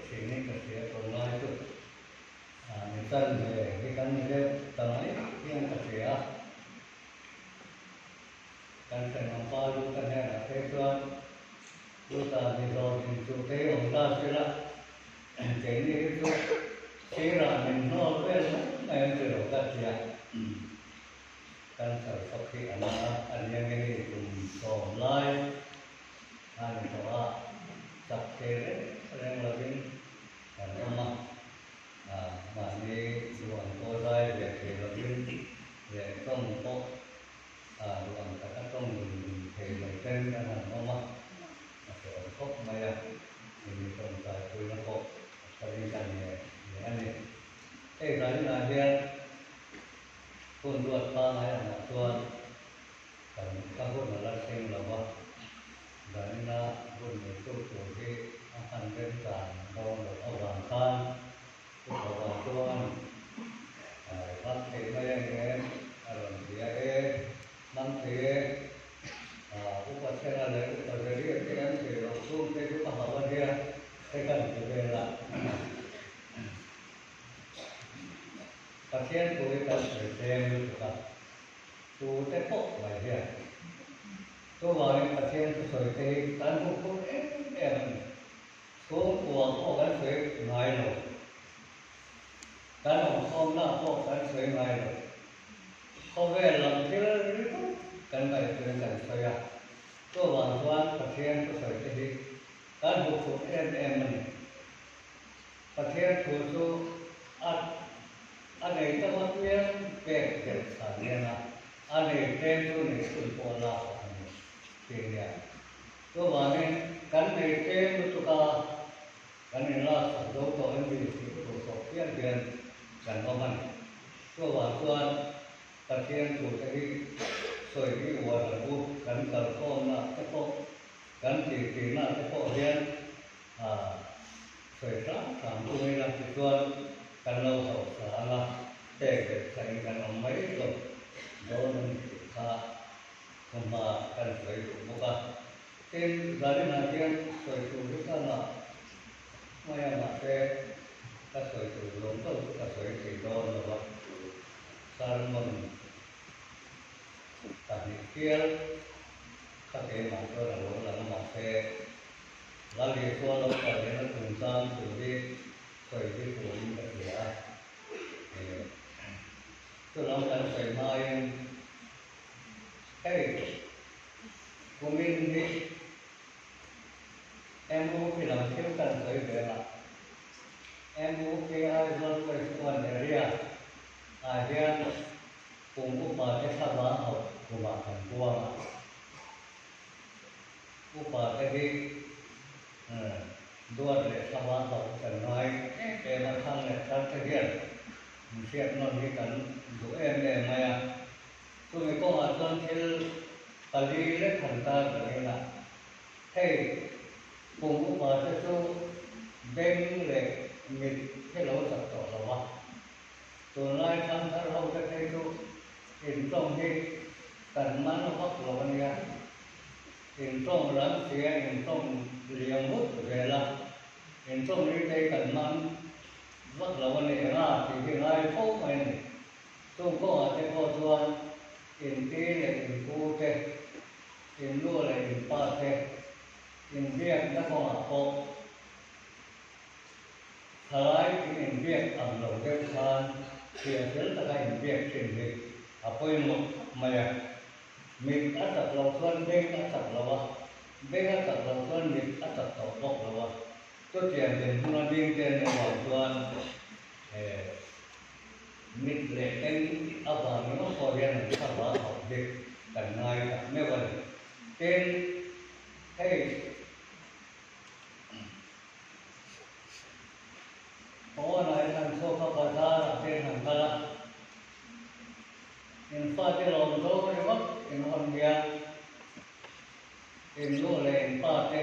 thinin ka hria tunlai chu mi chan ve hi kan ni deuh ta mai hian ka hria a. Kan thenawm pa Luta hnenah phei chuan Luta mi zawh din chu kei awm ta sila keini hi chu sirah min hnawl vel mai mai an ti lo ka ti a. Kan sawisawk hi a la a nia nge hei kum 10 lai a ni tawh a, chak thei reng reng lovin kan awm a, mahni duh ang pawh zai ve thei lovin leh tawng pawh duh ang taka tawng dun dun thei lo ten kan han awm a, a hrehawm khawp mai a, eng tawngtai puina pawh a tharin ka ni a ni. Hei zaninah hian Hun ruat pangai angah chuan kan ka hun a la thleng lo a, zanina hun neitu tur hi a hman rem dan dawn loh avang khan Upa chuan hmang thei mai a ni em? a rawn ti a, E, hmang thei e, Upa Thlenga leh Upa Zeria te an thei loh chhung te chu ka hauh a nia, te kan ti vel a. Pathian thu hi kan sawi tlem lutuk a, tute pawh mai hian chuvangin Pathian thusawi te hi kan hmu phur em em a ni. Chhungkua pawh kan sawi ngai lo, kan awmkhawmna pawh kan sawi ngai lo, khawvel lam thil ringawt kan ngaihtuahin kan sawi a, chuvang chuan Pathian thusawi te hi kan hmu phur em em a ni. Pathian thu chu a a nei tam a piang pek belh chhan hian a, a nei tlem chu nei chhun pawh a lak a ni tih nia. Chuvangin kan nei tlem lutuk a, kan inlaksak zo tawh em ni tih tur tawh hial hian kan awm a ni. Chuvang chuan Pathian thu te hi sawi hi uar ang u, kan kalkhawmna te pawh, kan tirtirna te pawh hian A sawi hram hram chungin a tichuan kan lo hausa ang a, pek belh thlain kan awm mai lo dawn a ni tih kha thuhma kan sawi duh bawk a. Tin, zaninah hian sawi tur hi ka ngah mai a, mahse ka sawi tur zawng zawng chu ka sawi thei dawn lo a, sermon 2 hial kha keimah chuan a lo lang a, mahse Lal Isua lo kal lehna chungchang thu hi sawi hi turin ka hria a. Chu lam kan sawi hmain hei kumin hi MUP lam thil kan sawi ve ang a. MUP Aizawl West 1 Area ah hian kum upa te thlavang hauh kumah kan puang a. Upa te hi duat leh thlavang hauh kan ngai em em a, thang leh thar te hian inhriat nawn hi kan duh em em mai a. Chumi kawngah chuan thil pali lek han tar rengin a, hei kum upa te chu beng leh mit hi lo chak tawh lo a, tunlai thang thar ho te phei chu intawng hi kan man vak lo a nia. Intawng ram sia intawng liam vut zel a, intawng ri te kan man vak lo a ni eng a tih hi ngai fo mai a ni. Chung kawngah te pawh chuan inti leh inpu te, innu leh inpa te, inbiakna kawngah pawh thalai in inbiak ang lo deuh khan thiam fel taka inbiak thin hi a pawimawh khawp mai a. Mit a chak loh chuan beng a chak lo a, beng a chak loh chuan mit a chak tawh bawk lo a. Chutiang dinhmun a ding te an avang chuan mit leh beng avang ringawt pawh hian an thlavang hauh bik kan ngai tak meuh a ni. Tin, hei pawnah hian an chhuak a, bazar-ah te an han kal a. In fate lawm zawng ringawt in hawn hian in nu leh in pa te,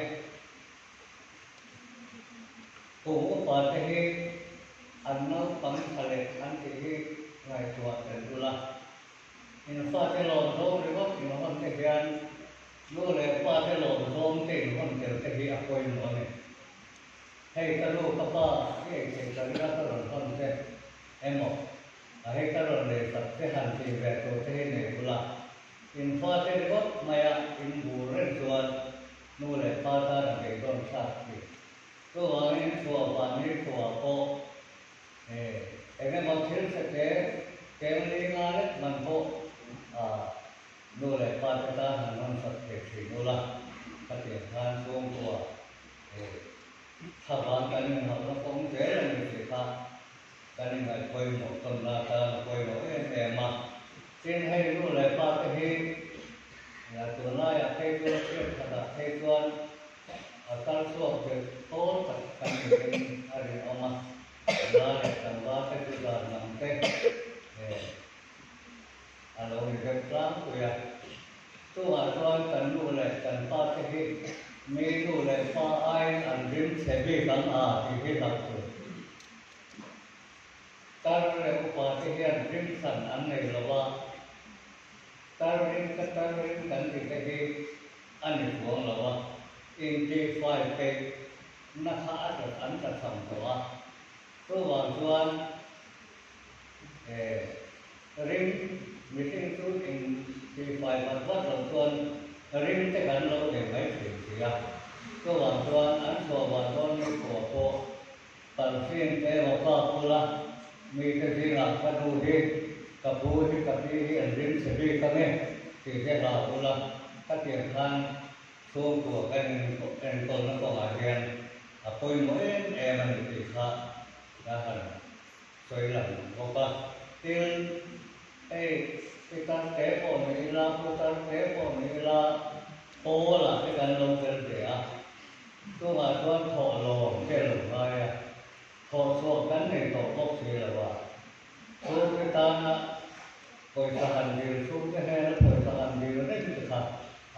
kum upa te hi an naupang tha leh an tih hi ngaihtuah tel ula. In fate lawm zawng ringawt in hawn te hian nu leh pa te lawm zawng te in hawn tel te hi a pawimawh a ni. Hei ka nu ka pa i ei theih ka ring a ka rawn hawn che emaw a hei ka rawn lei sak che han tih ve tur te hi nei bula in fate ringawt maia in bur reng chuan nu leh pa tan a beidawn thlak thin. Chuvangin chhuah van ni khuah pawh eng emaw thil che te keng li nga lek man pawh nu leh pa te tan han rawn sak thei thin ula, khatiang khan chhungkua thlavang kan inhauhna kawng zel a ni tih kha kan inngaih pawimawh tawnna atan a pawimawh em em a. Tin, hei nu leh pa te hi tunlaiah phei chuan hriat khatah phei chuan A kal chhuak deuh pawl tak kan niin a rinawm a, nula leh tlangval te chu zan lam te a lo ni deuh tlangpui a. Chungah chuan kan nu leh kan pa te hi mi nu leh pa aiin an rim chhe bik ang a tih hi hlauh tur. Tar leh upa te hian rim hran an nei lo a, tar rim ka tar rim kan tih te hi a ni chuang lo a, intihfai peih na kha a tla an tla cham tawh a, chuvang chuan eh rim mihring chu intihfai vat vat loh chuan rim te kan lo nei mai thin si a, chuvang chuan an chhuah vah dawn ni khuah pawh perfume te emaw ka pul a, mite zingah ka nu hi, ka pu hi, ka pi hi an rim chhe bik ang e tih te hlau ula, khatiang khan chhungkua kan enkawlna kawngah hian a pawimawh em em a ni tih kha ka han sawi lang bawk a. Tin, hei pitar te pawh ni ila, putar te pawh ni ila, pawlah te kan lo tel ve a. Chungah chuan thawh lawm te a lo ngai a, thawh chhuah kan nei tawh bawk si lo a. Chhungte tana pawisa han dil, chhungte hnena pawisa han dil reng te kha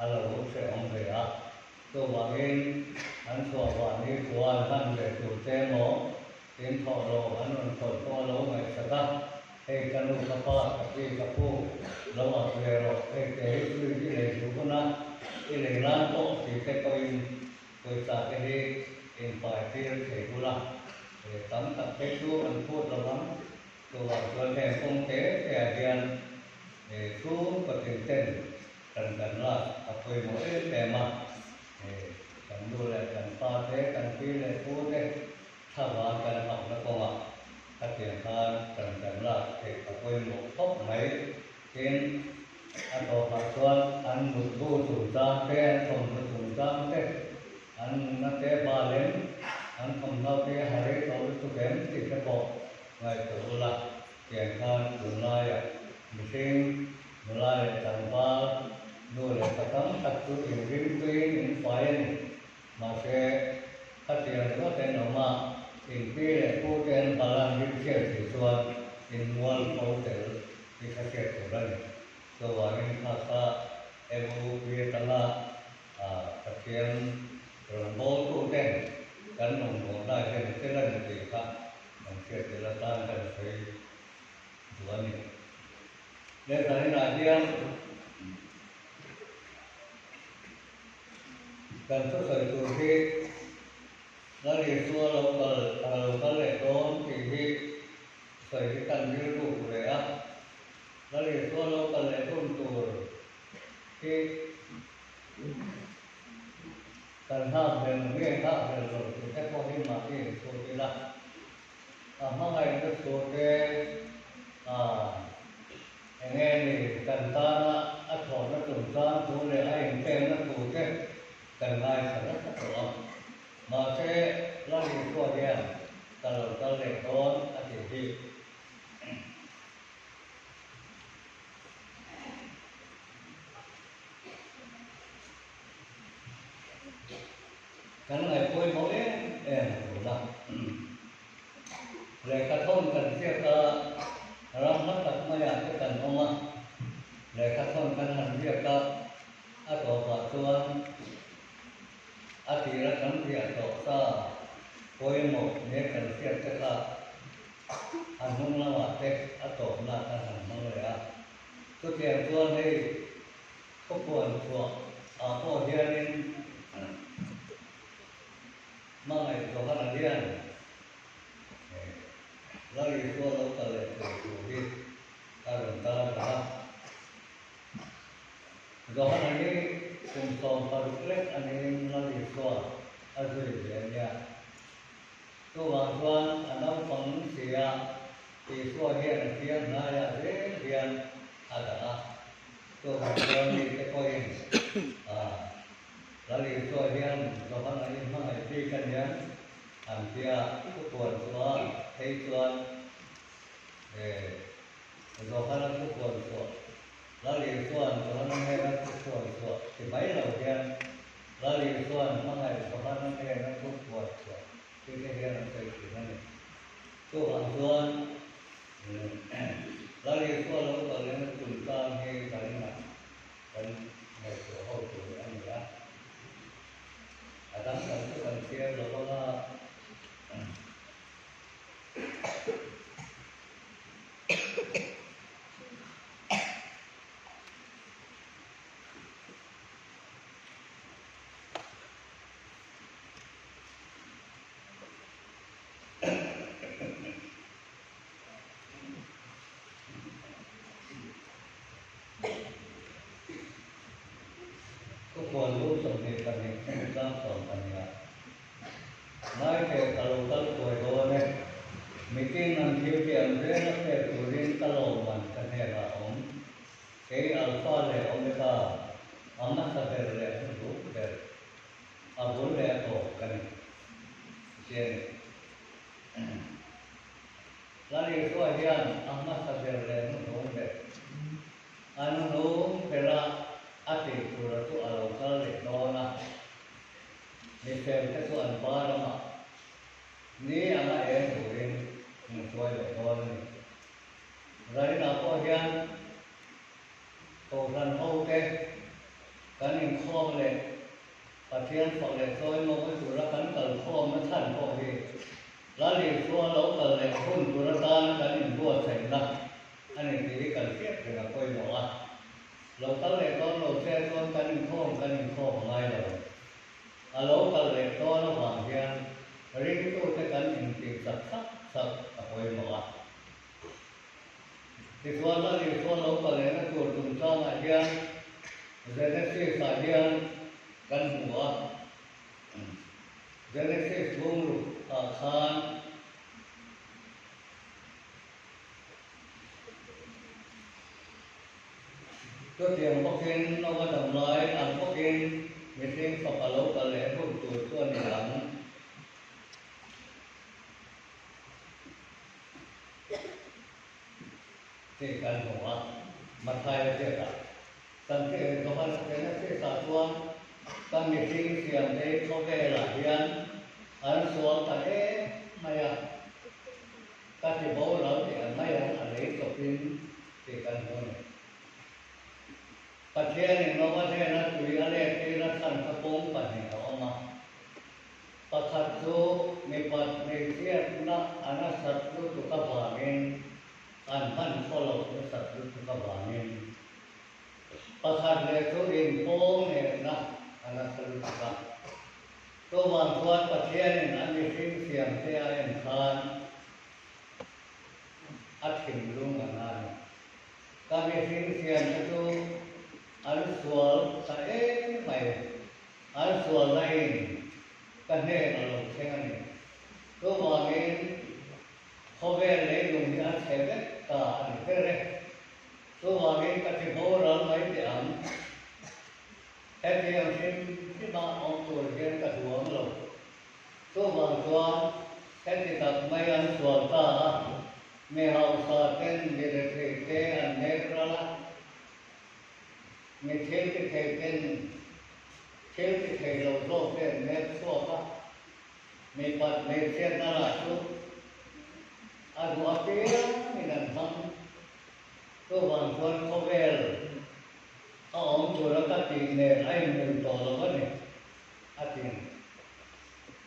a lo hrehawm ve a. Chuvangin an chhuah vah ni khuan hman ve tur che emaw tin thawh lawm an rawn thawn pawh a lo ngaihsak a, hei ka nu ka pa ka pi ka pu lo ak ve rawh, hei te hi fridge i lei duh hun a, i lei nan pawh tih te pawhin pawisa te hi inpai tir thei bul a, tam tak phei chu an phut lo vang. Chuvang chuan heng kawng te te ah hian chhungkaw tin ten kan kan lak a pawimawh em em a, kan nu leh kan pa te, kan pi leh pu te thlavang kan hauhna kawngah khatiang khan kan kan lak theih a pawimawh khawp mai. Tin, a tawpah chuan an mutbu chungchang te, an thawmhnaw chungchang te, an nunna te bal em, an thawmhnaw te a rei tawh lutuk em tih te pawh ngaihtuah ula, tiang khan tunlaiah mihring, nula leh tlangval, nu leh pa tam tak chu inringtuiin in fai a ni. Mahse, khatiang ringawt en awm a, in pi leh pu te an bal an rim hriat si chuan in mual fo tel tih kha hriat tur a ni. Chuvangin kha kha MUP atanga Pathian rawngbawltu ten kan rawngbawlna hian a tel a ni tih kha kan hriat tel atan kan sawi duh a ni. Lehkhaninah hian Kan thusawi tur hi Lal Isua lo kal a lo kal leh dawn tih hi sawi hi kan rilru ve a. Lal Isua lo kal leh hun tur hi kan nghak hlel nge nghak hlel lo tih te pawh hi mahni inchhut ila. A hmangaihna thu te a enge ni kan tana a thawhna chungchang thu leh a inpekna thu te kan ngaithla nasa tawh a. Mahse, Lal Isua hian ka lo kal leh dawn a tih hi. Kan ngaihpawimawh em em a tul a. Lehkha thawn kan ziak a, ram hla tak maiah te kan awm a. Lehkha thawn kan han ziak a, a tawpah chuan a tira kan ziah tawh sa pawimawh nia kan hriat te kha a hnung lamah te a tawpna kan han hmang leh a. Chutiang chuan hei Khawpuan chhuah ah pawh hianin Hmangaih Johana hian Lal Isua lo kal leh tur thu hi a rawn tar lang a. Johana hi kum 16 lek a niin Lal Isua a zui ve a nia. Chuvang chuan a naupang sia Isua hian a thiang hnaiah zel hian a dah a. Chuvang chuan mite pawhin Lal Isua hian Johana hi hmangaih bik a nia an tia thupuan chhuah phei chuan Johana thupuan chhuah Lal Isua'n Johana hnena thupuan chhuah ti mai lo hian Lal Isua'n hmangaih Johana hnena thupuan chhuah tih te hian an sawi thin a ni. Chuvang chuan Lal Isua lo kalin chungchang hi kan inah kan ngaihtuah ho tur a ni a. A dang dang chu kan chhiar lo vang a. Thupuan lu 22 chang 12 ah, Ngaithei ka lo kal kuai dawn e, mitin an thil tih ang zela pek turin ka lawmman ka hnenah a awm. Kei Alpha leh Omega, a hmasa ber leh a hnuhnung ber, a bul leh a tawp ka ni. Chian. Lal Isua hian a hmasa ber leh hnuhnung ber, a hnuhnung bera a tih tura chu a lo kal leh dawn a, mifel te chu an pa ramah ni anga eng turin min hruai leh dawn a ni. Zaninah pawh hian Kohhran hote kan inkhawm leh Pathian fak leh chawimawi tura kan kalkhawmna chhan pawh hi Lal Isua lo kal leh hun tur atan kan inbuatsaihna a ni tih hi kan hriat reng a pawimawh a. Lo kal leh dawn lo se chuan kan inkhawm kan inkhawm a ngai lo. A lo kal leh dawn avang hian ringtute kan intih chak sak sak a pawimawh a. Tichuan Lal Isua lo kal lehna tur chungchangah hian Genesis-ah hian kan hmu a. Genesis bungruk-ah khan chutiang bawkin Noah damlai ang bawkin mihring fapa lo kal leh hun tur chu a ni ang. Tih kan hmu a, Matthai a ziak a, Kan thih Johan Genesis-ah chuan ka mihring siamte khawvelah hian an sual ta em mai a, ka ti boral teh ang mai ang a lei chawpin tih kan hmu a ni. Pathianin Noah hnena tui a let tir a chhan kha kawng pahnih a awm a. Pakhat chu mipat hmeichhiatna a nasat lutuk avangin an hman khaw loh nasat lutuk avangin pakhat leh chu inpawng nehna a nasa lutuk a. Chuvang chuan Pathianin a mihring siamte a en khan a thinlung a na a ni. Ka mihring siamte chu an sual ta em mai. An sual laiin ka hnen a lo thleng a ni. Chuvangin khawvel leilung hi a chhe vek ta a ni ber e. Chuvangin ka ti boral mai teh ang. Hetiang hrim hrima awm tur hian ka duang lo. Chuvang chuan heti tak mai an sual ta a, mi hausa ten mi rethei te an nek ral a. Mi thil ti thei ten thil ti thei lo zawk te an nek chhuak a, mipat hmeichhiatna lah chu a duh apiangin an hmang. Chuvang chuan khawvel a awm tura ka tih nen a inmil tawh lo a ni, a ti.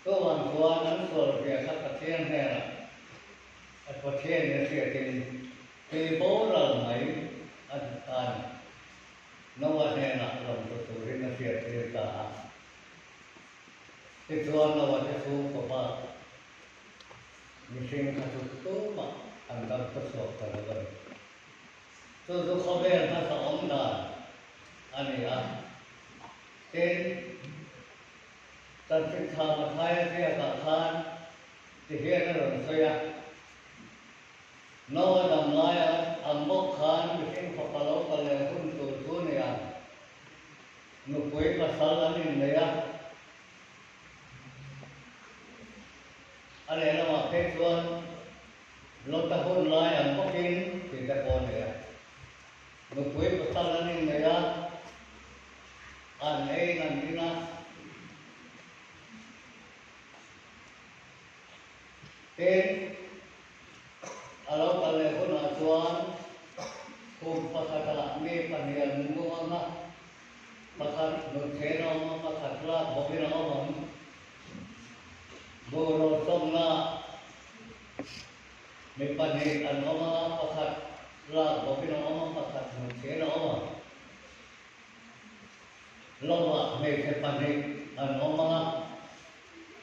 Chuvang chuan an sual zia kha Pathian hnenah Pathianin a hriatin Tui boral mai a duh ta a ni. Noah hnenah lawmtu turin a hriattir ta a. Tichuan Noa te chhungkaw bak mihring kha chu tumah an dam khawchhuak ta lo a ni. Chu chu khawvel hmasa awm dan a ni a. Tin, Chanchin Tha Mathaia ziakah khan ti hian a rawn sawi a, Noa dam laia ang bawk khan mihring fapa lo kal leh hun tur chu ni ang. Nupui pasal an innei a, a lehlamah phei chuan Lota hun lai ang bawkin tih te pawh a nei a. Nupui pasal an innei a, an eiin an in a. Tin, a lo kal leh hunah chuan khum pakhatah mi pahnih an mu ang a, pakhat hnutchhen a awm a, pakhat lak bawkin a awm ang. Bawraw sawmna mi pahnih an awm a, pakhat lak bawkin a awm a, pakhat hnutchhen a awm ang. Lovah hmeichhe pahnih an awm ang a.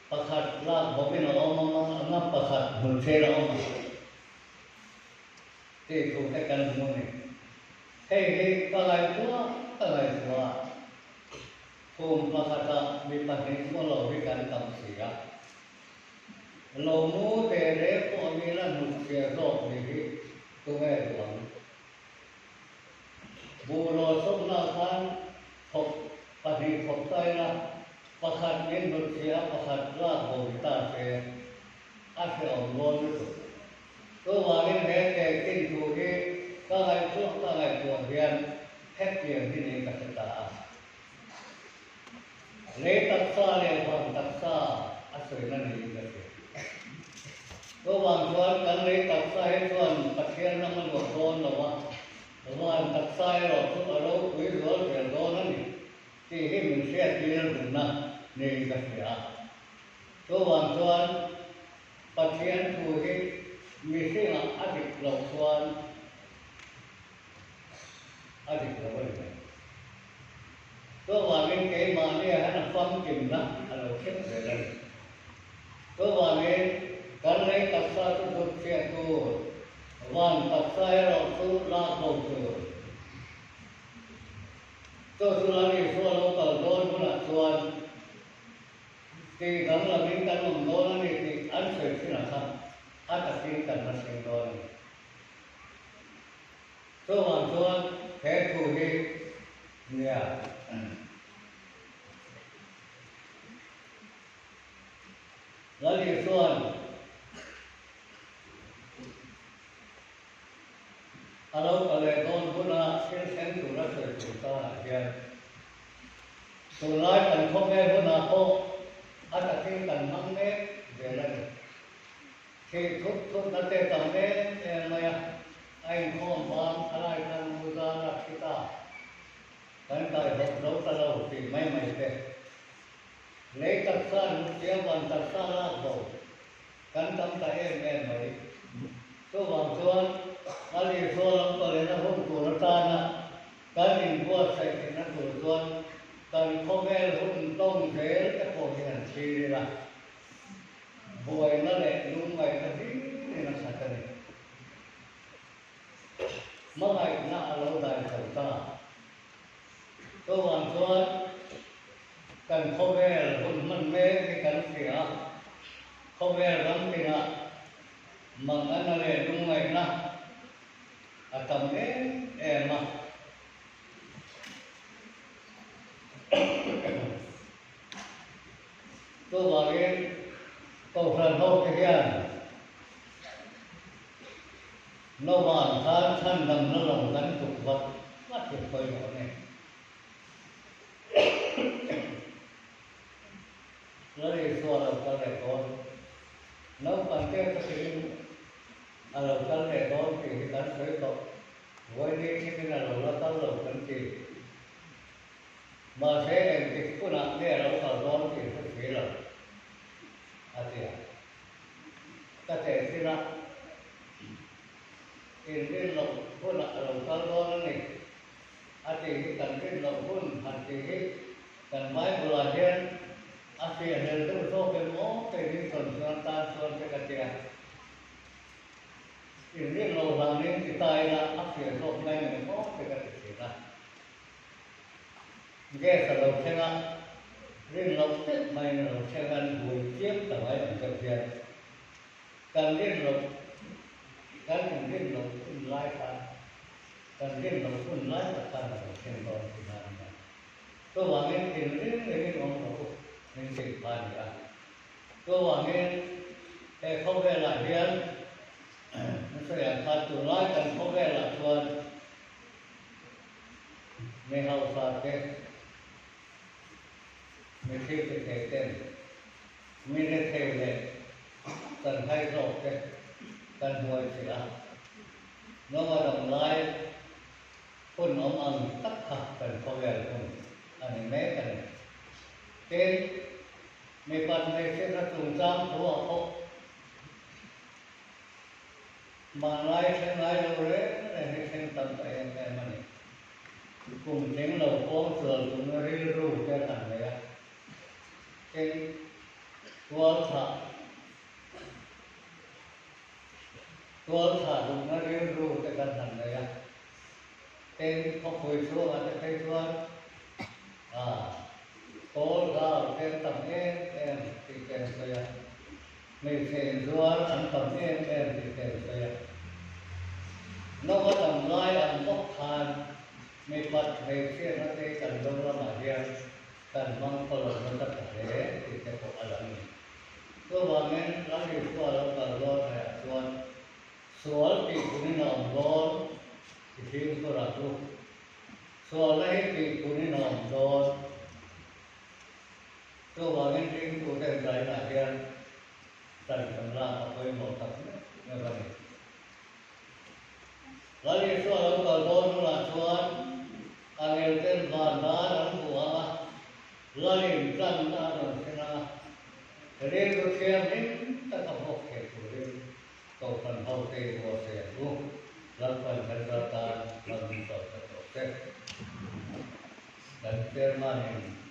Pakhat lak bawkin a awm ang a, pakhat hmunchhel a awm ang tih thu te kan hmu a ni. Hei hi ka ngaihtuah ka ngaihtuah a, khum pakhatah mi pahnih maw lo hi kan tam si a. Lo mu teh reng pawh mi la hnutchhiah zawk ni hi tunge duh ang? Buhraw sawmna khan thawk pahnih thawk ta ila, pakhat min hnutchhiah a, pakhat lak bo ni ta se, a hrehawm dawn lutuk. Chuvangin he tehkhin thu hi ka ngaihtuah ka ngaihtuah hian hetiang hi niin ka hre ta a. Lei taksa leh van taksa a sawina niin ka hria. Chuvang chuan kan lei taksa hi chuan Pathian ram a luah dawn lo a, van taksa erawh chu a ropui zual zel dawn a ni tih hi min hriattir duhna niin ka hria. Chuvang chuan Pathian thu hi mihringah a dik loh chuan a dik lo a ni mai. Chuvangin keimahnia hian a famkimna a lo thleng zel a ni. Chuvangin kan lei taksa chu hnut chhiat tur, van taksa erawh chu lak bo tur. Chu chu Lal Isua lo kal dawn hunah chuan tih danglamin kan awm dawn a ni tih an sawi thin a kha a takin kan la thleng dawn a ni. Chuvang chuan he thu hi nia Lal Isua'n a lo kal leh dawn huna thil thleng tura sawi tur tanah hian tunlai kan khawvel hunah pawh a takin kan hmang mek zel a ni. Thih thup thupna te tam em em mai a, a inkhawm vang thalai khan mu zan a thi ta. Kan kaihhawp zo ta lo tih mai mai te. Lei taksa hnutchhia van taksa lak bo kan tam ta em em mai. Chuvang chuan a Isua lam kalena hun tur atana kan inbuatsaih theihna tur chuan kan khawvel hun tawng zel te pawh hi han thlir ila. Buaina leh lungngaihna hlirin a khat a ni. Hmangaihna a lo dai chho ta. Chuvang chuan kan khawvel hun hman mek hi kan hria a, khawvel ram tinah manganna leh lungngaihna a tam em em a. Chuvangin Kohhran hote hian Nova'n khan chhandamna lo kan tuk vat vat hi pawimawh a ni. Lal Isua lo kal leh dawn, naupang te takin a lo kal leh dawn tih hi kan sawi tawh, vawiin thlengin a lo la kal lo kan ti. Mahse engtik hunah nge a lo kal dawn tih hre si lo, a ti a. Ka tehchhin a, inrin loh hunah a lo kal dawn a ni, a tih hi kan rin loh hun han tih hi kan Bible-ah hian. A fiah hlel deuh zawk em aw keini tawn chuan tan chuan te ka tia. Inrin lo hlanin ti ta ila a fiah zawk mai ang em aw te ka ti thin a. Gas a lo thleng a, rin loh teuh maiin a lo thleng a, an buai chiam ta mai ang deuh hian kan rin loh kan inrin loh hun lai khan kan rin loh hun lai tak khan a lo thleng dawn tih a ni a. Chuvangin inring rengin awm rawh u min tih kha a ni a. Chuvangin he khawvelah hian sawi ang khan tunlai kan khawvelah chuan Mi hausa te, mi thil ti thei ten, mi ne thei leh kan hai zawk te kan hnuai chilh a. Nawnga dang lai hun awm ang tak kha kan khawvel hun a ni mek a ni. Tin, mipat hmeichhiatna chungchang thu ah pawh Hmanlai thleng ngai lo reng reng hi thleng tam ta em em a ni. Kum tling lo pawng chual tumna rilru te an han nei a, tin, tual thah tual thah duhna rilru te kan han nei a, tin, khawpui chhungah te phei chuan ah kawl gal te an tam em em tih te an sawi a. Hmeichhe inzuar an tam em em tih te an sawi a. Naua dam lai ang bawk khan mipat hmeichhiatna te kan lo lamah hian kan hmang khaw lo nasa ta hle tih te pawh a lang ni. Chuvangin Lal Isua lo kal dawn haiah chuan sual tih phunin a awm dawn i fimkhur ang u. Sualna hi tih phunin a awm dawn. Chuvangin ringtute zainah hian tan kan lak a pawimawh tak meuh meuh a ni. Lal Isua lo kal dawn hunah chuan a ngelten van dar an hmu ang a, Lalin tlanna a rawn thlen ang a, rilru thianghlim taka hawk thei turin Kohhran hote i buatsaih ang u. Lalpan kan ral tan mal min sawm sak rawh se. Kan Chairman-in.